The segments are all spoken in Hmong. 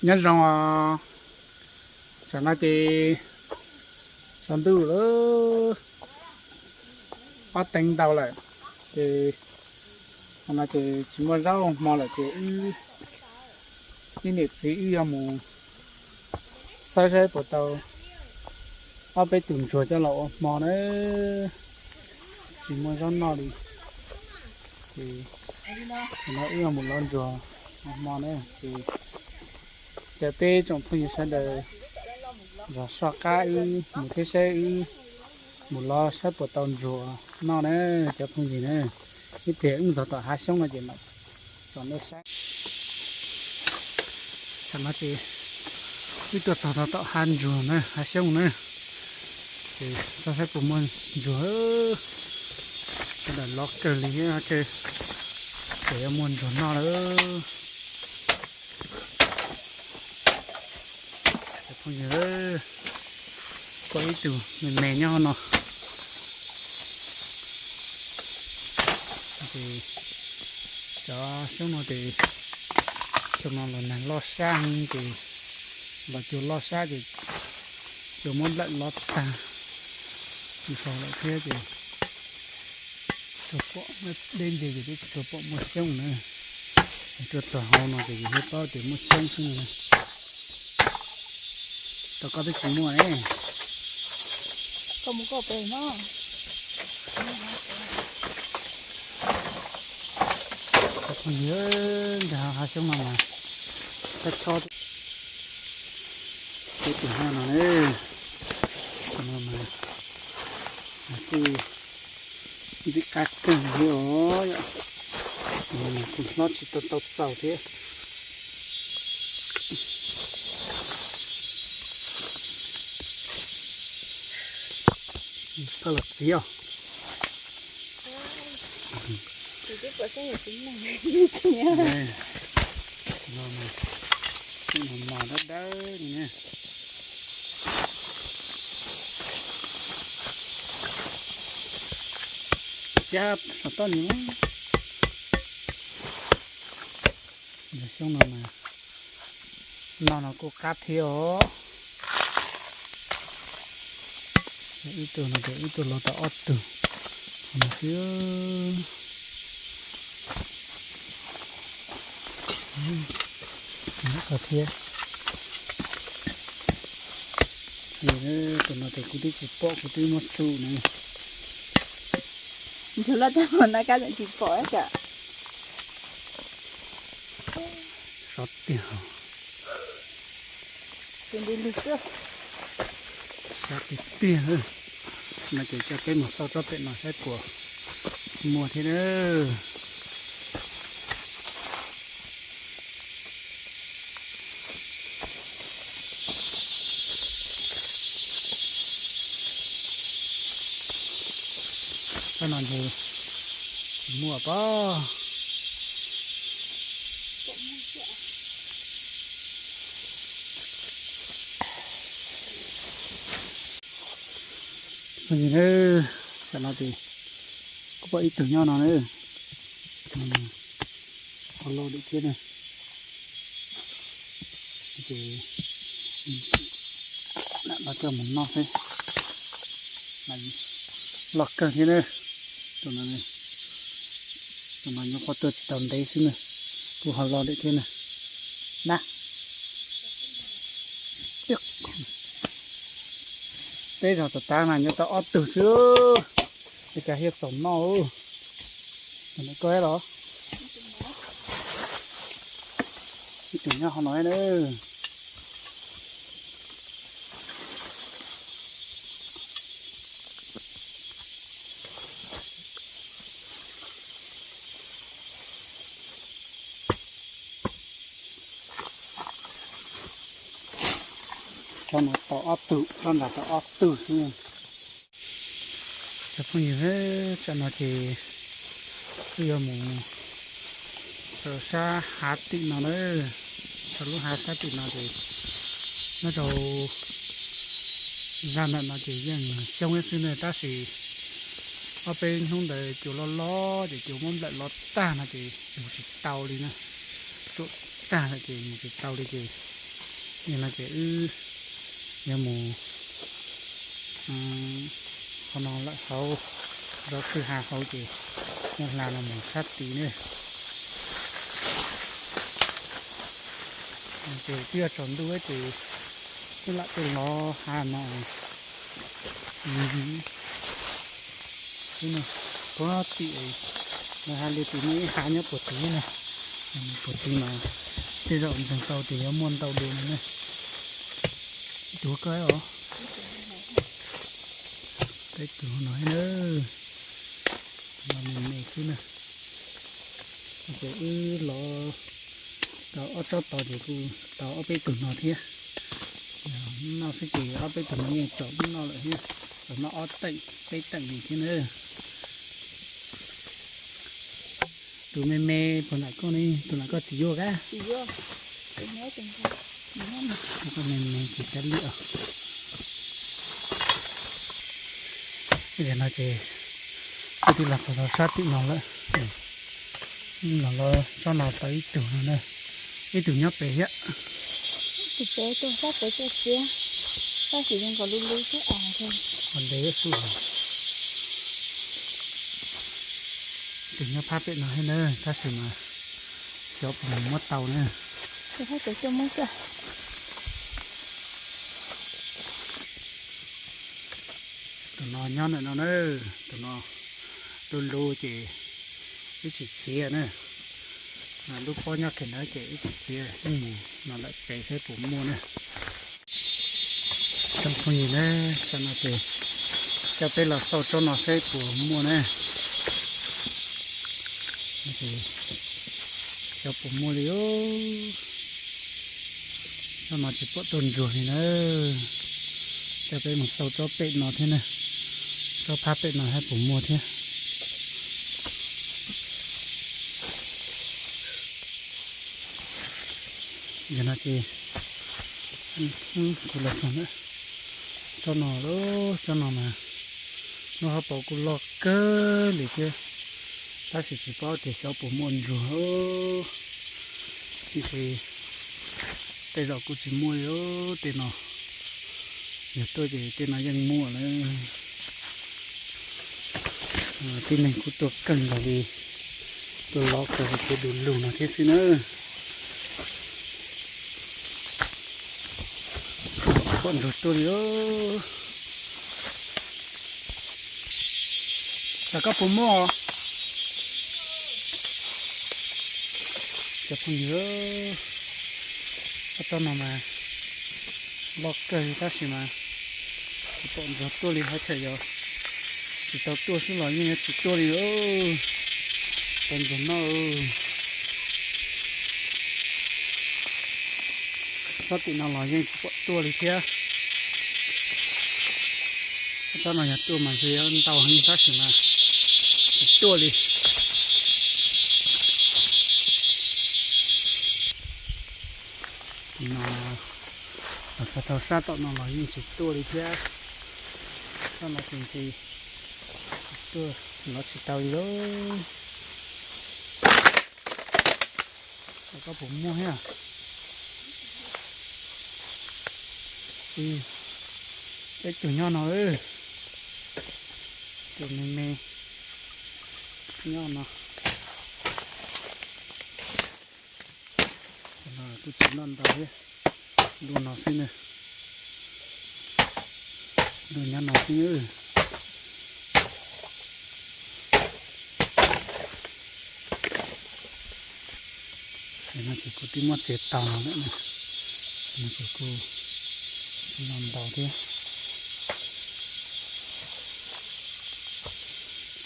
Nyob zoo os, tam no ces tsaus ntuj lawm, ob teev ntau lawm, ces tam no ces tsis muaj zaub hmo lawm ces wb, wb niam txiv wb yuav mus xawb saib puas tau ob peb tus ntsuag coj los ua hmo na, tsis muaj zaub noj li. Ces tam no wb yuav mus lov ntsuag ua hmo na, ces caw peb tsoom phooj ywg sawv daws zov soj qab wb mus thiab saib wb mus lov saib puas tau ntsuag noj na, cov phooj ywg na. Ib pliag wb mus txog tom hav xyoob no ces mam tsom nej saib. Tam no ces wb tuaj txog tom hav ntsuag na, hav xyoob na, ces xav saib puas muaj ntsuag. Sawv daws lov kawg li thiab, ces yuav muaj ntsuag noj lawm. Phooj ywg, pom ib tug me me nyob no. Ces cov xyoob no ces xyoo no los nag loj sab heev ces los cuag loj sab ces cuag muab nplawm lov tag nrho lawm thiab ces tsuas pom deb ntse ces twb tsuas pom muaj xyoob na. Tuaj txog hauv no ces yus thiaj paub tias muaj xyoob xwb no. Tau koj twb tsis muaj ne. Koj mus koj pem no. Cov phooj ywg, ntawm hav xyoob no mas chob chob. Peb tus nyob no ne, tus no mas kuj ntxim qab kawg li os yom. Tus no mas kuj hlob tsis tau tau txaus thiab. Koj los txiv os. Tus no mas, tus no mos dawb dawb li na. Txiav saum toj ni. Xyoob no mas noj no kuj qab thiab os. Ib tug no ces ib tug los tau ob tug no xwb. Koj thiab. Tus no ces kuv twb tsis pom, kuv twb muab tsuj na. Ntsuag loj tag npaum no koj tseem tsis pom cas. Sov tiag. Sov tiag tiag. No ces coj peb mus xauj tsob pem no saib puas muaj thiab na. Tsob no ces tsis muaj pob. Tam no ces kuj pom ib tug nyob no na. Ho loj lawm thiab na. Ces lam los coj mus noj xwb. Loj kawg thiab na. Tus no, tus no nyuam qhuav tuaj tsis tau ntev xwb na, kuj ho loj lawm thiab na. Na, peb zaug tom tav mas nyuam tau ob tug xwb, es cas thiaj txaus noj. Tus no koj los, ib tug nyob hauv no na. Tsob no tau ob tug, tsob ntawd tau ob tug xwb. Cov phooj ywg, tsam no ces wb yuav mus rau sab hav tim no na, rau lub hav sab tim no ces nyob rau zaj ntawm no ces yeej xyoob ib xwb na, tab sis ob peb hnub ntawd cua loj loj ces cua muab nplawm lov tag no ces mus tsis tau li na, tsuam tag lawm ces mus tsis tau li ces Yog no ces wb yuav mus qhov no lawm hauv, zov kwj ha hauv ces nyob hla no mus sab tid na. Ces twb yuav tsaus ntuj ces wb lam tuaj lov ha no xwb na. Puag tim no ha li tim no ib hav nyob puag tid na. Puag tid mas tej zaum ntseeg tau tias yuav muaj ntau dua no na. Ib tug koj os, peb tug no na, no me me xwb na. Ces wb lov tau ob tsob tod ces kuj tau ob peb tug no thiab. Noj xwb ces ob peb tug no yeej txaus noj lawm thiab, txaus noj ob teem peb teem li thiab na. Tus me me puas nram koj ne? Tus nram koj tsis yuaj kab? Koj me me ces kab liam. Yog no ces kuj twb los txog rau sab tim no lawm. Los lov tsob no tau ib tug no na, ib tug nyob pem thiab. Tus pem tuaj sab pem tuaj txiav, tab sis zoo nkaus li lub xwb as, ntev xwb. Tus nyob phab pem no thiab na, tab sis mas xyov puas muab tau na. Tus no nyob ntawm no na, tus no lub lub ces wb tsis txiav na. Lub pob nyob kiag ntawd ces wb tsis txiav, wb mus no lawm pem saib puas muaj na. Tsoom phooj ywg na, tam no ces coj peb los xauj tsob no saib puas muaj na. Xyov puas muaj li. Tsob no tsis pom tuaj ntsuag li na. Coj peb mus xauj tsob pem no thiab na, tsob phab pem no saib puas muaj thiab. Yog no ces kuv los txog na, tsob no, tsob no mas lub hauv paus kuj loj kawg li thiab, tab sis tsis paub tias xyov puas muaj ntsuag. Tiam sis tej zaum kuj tsis muaj li tej no. Yog tuaj ces tej no yeej muaj lawm. Tib neeg kuj tuaj kawg nkaus li, tuaj lov kawg li thiab, du lug no thiab xwb na. Tsis pom ntsuag tuaj li. Tam koj puas muaj? Cov phooj ywg, ob tsob no mas loj kawg li tab sis mas tsis pom ntsuag tuaj li, hais tias yog tsis tau tuaj xwb los yeej yuav tsis tuaj li. Tau ntsuag noj. Tsob tim no los yeej tsis pom tuaj li thiab. Tsob no yog tuaj mas ntshe yuav ntau heev tab sis mas tsis tuaj li. No, los txog rau sab tom no los yeej tsis tuaj li thiab. Tsob no ces ntshe tuaj los tsis tau li lauj. Tam koj puas muaj thiab? Peb tug nyob no, tus me me nyob no. Kuj tsis noj ntau thiab, du no xwb na, du nyob no xwb. No ces kuj twb muab txiav tau no lawm, no ces kuj noj ntau thiab.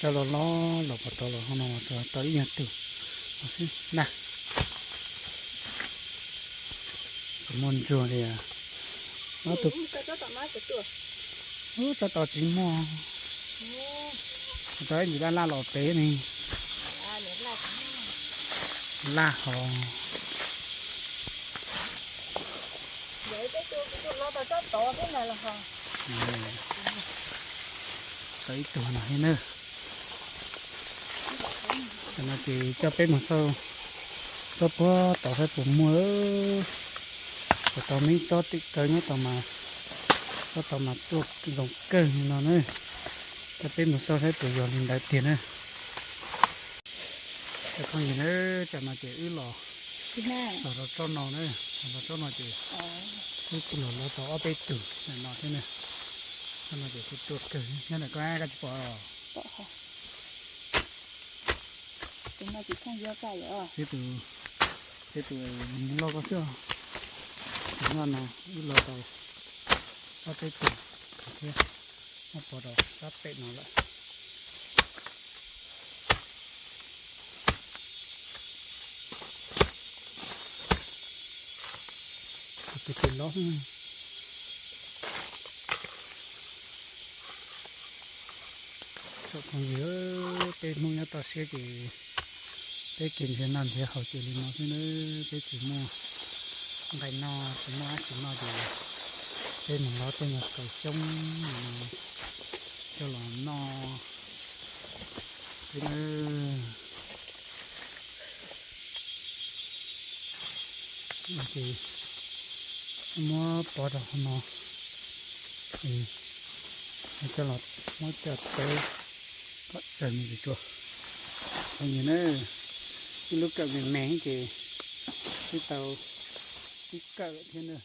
Tsob los los los puas tau los ho no tau ib nyuag tug no xwb na. Tsis muaj ntsuag li. Ub, tsob tod tsis muaj. Tsob ib ntsis laj laj los pem ne. Laj hos. Tau ib tug no thiab na. Tam no ces coj peb mus xauj tsob puag tod saib puas muaj. Cov tau me tsob twm kaw nyob tau mas, tsob tau mas tuaj zoo kawg li no na. Coj peb mus xauj saib puas yog li ntawd tiag na. Cov phooj ywg na, tsam no ces wb los txog rau tsob no na, txog rau tsob no ces wb kuj los lov tau ob peb tug no thiab na. Tsob no ces kuj tuaj kawg, nyob ntawm koj koj tsis pom. Txij tus, txij tus loj ko xwb. Tus no no wb lov tau ob peb tug thiab, muab pov rau sab pem no lawm. Tus twg lov. Tsoom phooj ywg, peb Hmoob nyob toj siab ces peb kev nrhiav noj nrhiav haus ces li no xwb nawb, peb tsis muaj nqaij noj tsis muaj dab tsi noj ces peb mus lov tej nyuag kaus xyoob coj los noj xwb nawb. Ces muab pov rau hauv no, coj los muab coj tawb kom tsawg me tsuag. Phooj ywg na, ib lub kawm me me ces twb tau ib kawm thiab na.